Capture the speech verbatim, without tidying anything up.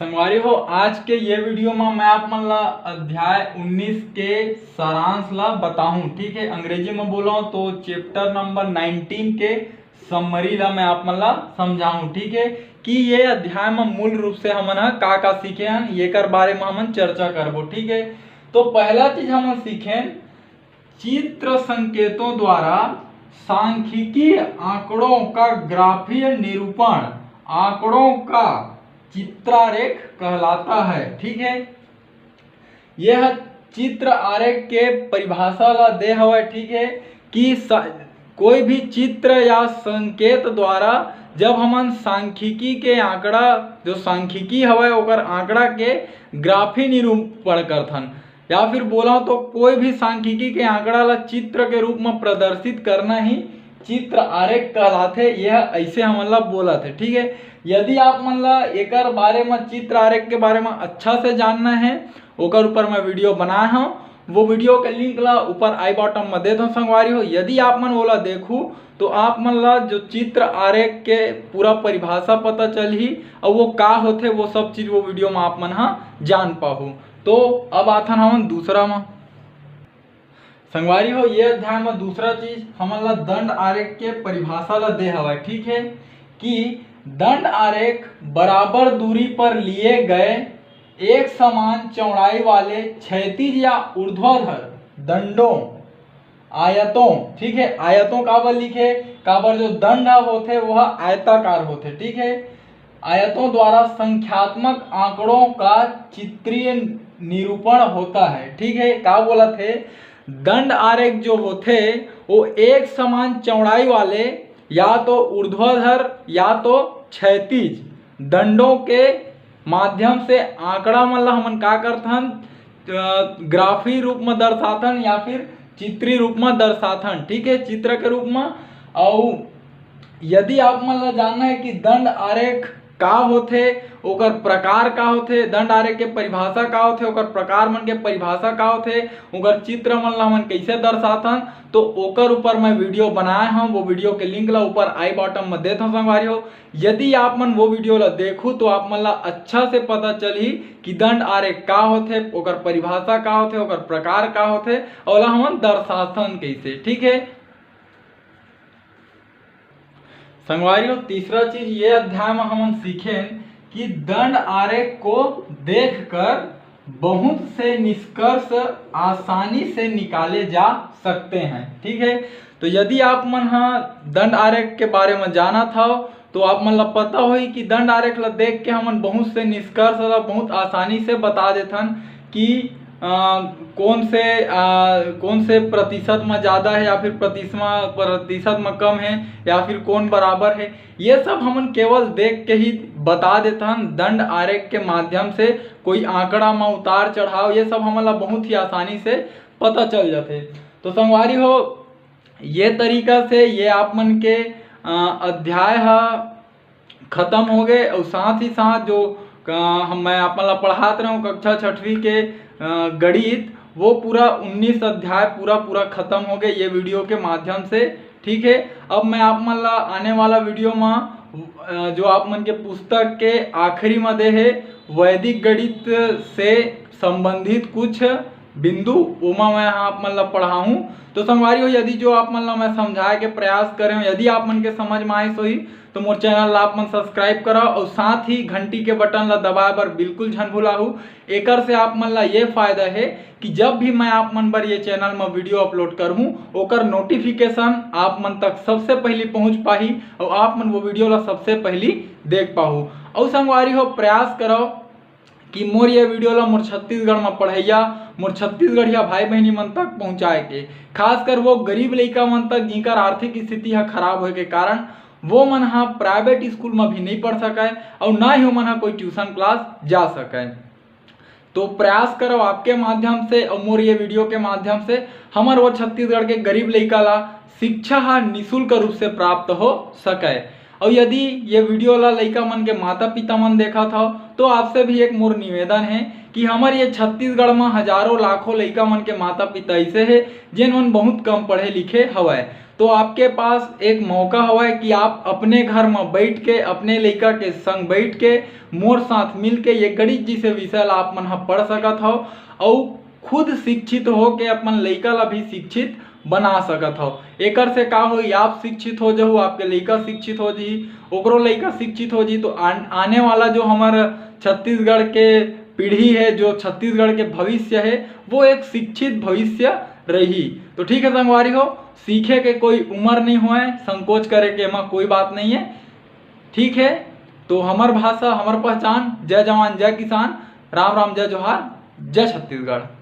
संगवारी हो, आज के ये वीडियो में मैं आप मन ला अध्याय उन्नीस के सारांश ला बताहूँ, ठीक है। अंग्रेजी में बोलूँ तो चैप्टर नंबर नाइनटीन के समरी ला मैं आप मन ला समझाहूँ, ठीक है, कि ये अध्याय में मूल रूप से हमन ह का का सीखे हन, येकर बारे में हमन चर्चा करबो, ठीक है। तो पहला चीज हमन सीखेन, चित्र संकेतों द्वारा सांख्यिकीय आंकड़ों का ग्राफीय निरूपण, आंकड़ों का चित्रारेख कहलाता है, ठीक है। यह चित्र आरेख के परिभाषा ला दे हवय, ठीक है, कि स-, कोई भी चित्र या संकेत द्वारा जब हमन सांख्यिकी के आंकड़ा, जो सांख्यिकी हवय ओकर आंकड़ा के ग्राफी निरूपण करथन, या फिर बोला तो कोई भी सांख्यिकी के आंकड़ा ला चित्र के रूप में प्रदर्शित करना ही चित्र आरेख कहलाथे। यह ऐसे हमन ला बोलत हे, ठीक है। यदि आप मन ला एकर बारे में, चित्र आरेख के बारे में अच्छा से जानना है, ओकर ऊपर मैं वीडियो बनाए हूँ। वो वीडियो के लिंक ला ऊपर आई बॉटम में देत हूँ संगवारी हो। यदि आप मन ओला देखू तो आप मन ला जो चित्र आरेख के पूरा परिभाषा पता चलही और वो का होथे, वो सब चीज वो वीडियो में आप मन हा जान पाहू। तो अब आथन हमन दूसरा में। संगवारी हो, ये अध्याय में दूसरा चीज हमन ला दंड आरेख के परिभाषा ला दे हवय, ठीक है, कि दंड आरेख बराबर दूरी पर लिए गए एक समान चौड़ाई वाले क्षैतिज या ऊर्ध्वाधर दंडों, आयतों, ठीक है, आयतों काबर लिखे, काबर जो दंड ह होथे वो ह आयताकार होथे, ठीक है। आयतों द्वारा संख्यात्मक आंकड़ों का चित्रीय निरूपण होता है, ठीक है। का बोलत हे, दंड आरेख जो होथे वो एक समान चौड़ाई वाले या तो ऊर्ध्वाधर या तो क्षैतिज दंडों के माध्यम से आंकड़ा मन ला हमन का करथन, अ, ग्राफी रूप में दर्शाथन या फिर चित्री रूप में दर्शाथन, ठीक है, चित्र के रूप में। अउ यदि आप मन ला जानना है कि दंड आरेख का होथे, ओकर प्रकार का होथे, दंड आरेख के परिभाषा का होथे, ओकर प्रकार मन के परिभाषा का होथे, ओकर चित्र मन ला हमन कैसे दर्शाथन, तो ओकर ऊपर मैं वीडियो बनाए हूँ। वो वीडियो के लिंक ला ऊपर आई बॉटम में देत हूँ संगवारी हो। यदि आप मन वो वीडियो ला देखू तो आप मन ला अच्छा से पता चलही कि दंड आरेख का होथे, ओकर परिभाषा का होथे, ओकर प्रकार का होथे, ओला हमन दर्शाथन कैसे, ठीक है। संगवारी हो, तीसरा चीज ये अध्याय में हमन सीखेन कि दंड आरेख को देखकर बहुत से निष्कर्ष आसानी से निकाले जा सकते हैं, ठीक है। तो यदि आप मन हा दंड आरेख के बारे में जानत हव तो आप मन ला पता होही कि दंड आरेख ला देख के हमन बहुत से निष्कर्ष ला बहुत आसानी से बता देथन कि अ, कौन से, अ, कौन से प्रतिशत में ज़्यादा है या फिर प्रतिशत में, प्रतिशत में कम है या फिर कौन बराबर है, ये सब हमन केवल देख के ही बता देथन। दंड आरेख के माध्यम से कोई आंकड़ा में उतार चढ़ाव, ये सब हमन ला बहुत ही आसानी से पता चल जाथे। तो संगवारी हो, ये तरीका से ये आप मन के, अ, अध्याय ह खत्म हो गए और साथ ही साथ जो, अ, हम, मैं आप मन ला पढ़ात रहूँ कक्षा छठवीं के, अ, गणित, वो पूरा उन्नीस अध्याय पूरा पूरा खत्म हो गए ये वीडियो के माध्यम से, ठीक है। अब मैं आप मन ला आने वाला वीडियो में, अ, जो आप मन के पुस्तक के आखिरी में दे है वैदिक गणित से संबंधित कुछ बिंदु, ओमा मैं आप मन ला पढ़ाहूँ। तो संगवारी हो, यदि जो आप मन ला मैं समझाए के प्रयास करे हूँ, यदि आप मन के समझ में आइस होही तो मोर चैनल ला आप मन सब्सक्राइब करव और साथ ही घंटी के बटन ला दबाए बर बिल्कुल झन भुलाहू। एकर से आप मन ला ये फायदा है कि जब भी मैं आप मन बर ये चैनल में वीडियो अपलोड करहूँ, ओकर नोटिफिकेशन आप मन तक सबसे पहली पहुँच पाही और आप मन वो वीडियो ला सबसे पहली देख पाहू। और संगवारी हो, प्रयास करव कि मोर ये वीडियो ला मोर छत्तीसगढ़ में पढ़ैया, मोर छत्तीसगढ़िया भाई बहिनी मन तक पहुँचाए के, खासकर वो गरीब लइका मन तक जिनकर आर्थिक स्थिति ह खराब होए के कारण वो मन ह प्राइवेट स्कूल में भी नहीं पढ़ सकय और ना ही ओमन ह कोई ट्यूशन क्लास जा सकय। तो प्रयास करव आपके माध्यम से और मोर ये वीडियो के माध्यम से हमर वो छत्तीसगढ़ के गरीब लइका ला शिक्षा ह निशुल्क रूप से प्राप्त हो सकय। अउ यदि ये वीडियो ला लइका मन के माता पिता मन देखत हव, तो आपसे भी एक मोर निवेदन हे कि हमर ये छत्तीसगढ़ म हजारों लाखों लइका मन के माता पिता ऐसे हे, जेन मन बहुत कम पढ़े लिखे हवय। तो आपके पास एक मौका हवय कि आप अपने घर म बैठ के, अपने लइका के संग बैठ के, मोर साथ मिल के ये गणित जैसे विषय ला आप मन ह पढ़ सकत हव अउ खुद शिक्षित हो के अपन लइका ला भी शिक्षित बना सकत हव। एकर से का होई, आप शिक्षित हो जहू, आपके लइका शिक्षित हो जी, ओकरो लइका शिक्षित हो जी, तो आन-, आने वाला जो हमर छत्तीसगढ़ के पीढ़ी है, जो छत्तीसगढ़ के भविष्य है, वो एक शिक्षित भविष्य रही। तो ठीक है संगवारी हो, सीखे के कोई उम्र नहीं होए, संकोच करे के एमा कोई बात नहीं है। ठीक है, तो हमर भाषा, हमर पहचान। जय जवान, जय किसान, राम राम, जय जोहार, जय छत्तीसगढ़।